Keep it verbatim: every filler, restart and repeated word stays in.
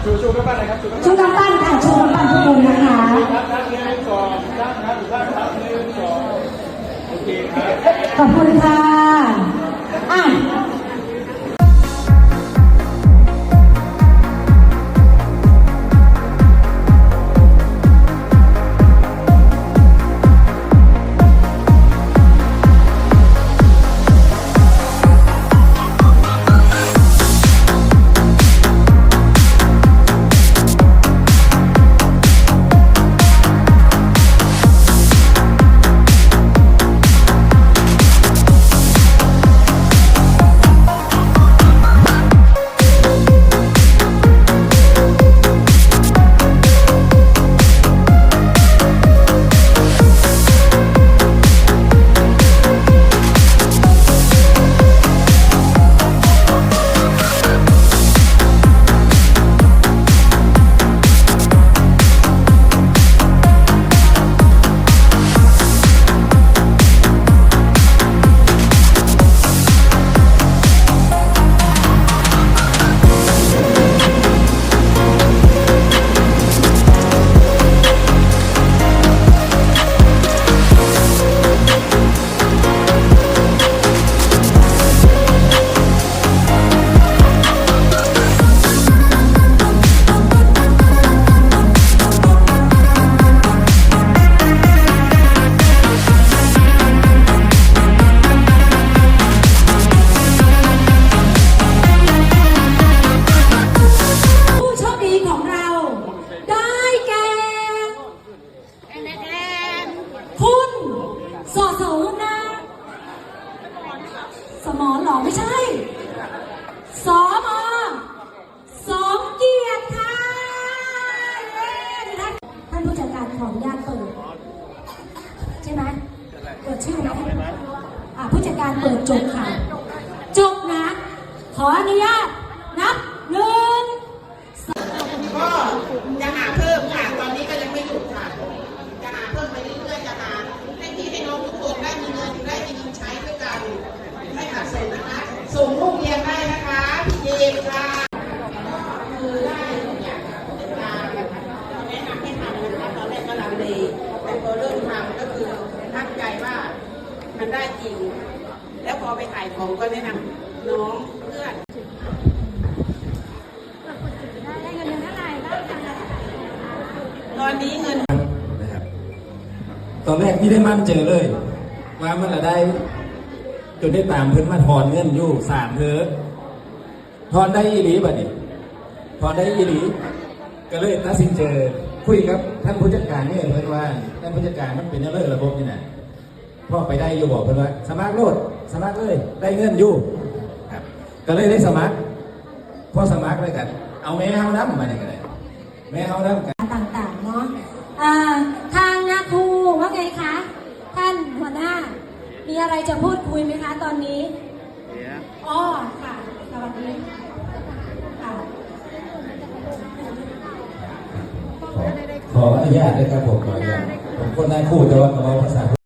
ชูชูกำปั้นหน่อยครับ ชูกำปั้น ชูกำปั้นค่ะ ชูกำปั้นทุกคนนะคะ ครับ ครับ หนึ่ง สอง สาม ครับ หนึ่ง สอง โอเคครับ ขอบคุณค่ะ อ่ะ ผู้โชคดีของเราได้แก่ คุณ สส หน้า สมรหรอ ไม่ใช่ สม สมเกียรติค่ะ เย้ ท่าน ท่านผู้จัดการขออนุญาตเปิด ใช่ไหม เปิดชื่อไหม อ่ะ ผู้จัดการเปิดจกค่ะ จกนะ ขออนุญาต นับ หนึ่ง ก็จะหาเพิ่มค่ะ ตอนนี้ก็ยังไม่หยุดค่ะ จะหาเพิ่มไปเรื่อยๆ จะหาให้พี่ให้น้องทุกคนได้มีเงิน ได้มีเงินใช้ด้วยกัน ไม่ขาดสนนะคะ ส่งลูกเรียนได้นะคะ พี่เอมค่ะ ก็คือได้ทุกอย่างค่ะ ผู้จัดการแนะนำให้ทำนะคะ ตอนแรกก็ลังเล แต่พอเริ่มทำก็คือตั้งใจว่ามันได้จริง แล้วพอไปขายของก็แนะนำน้องเพื่อน ตอนนี้เงิน นะครับ ตอนแรกไม่ได้มั่นใจเลย ว่ามันละได้ จนได้ตามเพิ่นมาถอนเงินอยู่สามเทื่อ ถอนได้อีหลีบัดนี้ ถอนได้อีหลี ก็เลยตัดสินใจคุยกับท่านผู้จัดการนี่ เพิ่นว่า ท่านผู้จัดการ มันเป็นจั่งใดระบบนี่นะ พอไปได้อยู่บ่ เพิ่นว่า สมัครโลด สมัครเลย ได้เงินอยู่ ครับ ก็เลยได้สมัคร พอสมัครแล้วก็เอาแม่เฮานำ บัดนี้ก็ได้ แม่เฮานำกัน ต่างๆ เนาะ อ่า ทางนาคูว่าไงคะ ท่านหัวหน้า มีอะไรจะพูดคุยไหมคะ ตอนนี้ อ๋อ ค่ะ สวัสดีค่ะ ขอ ขออนุญาตนะครับผม ขออนุญาต ผมคนนาคู แต่ว่าก็เว้าภาษา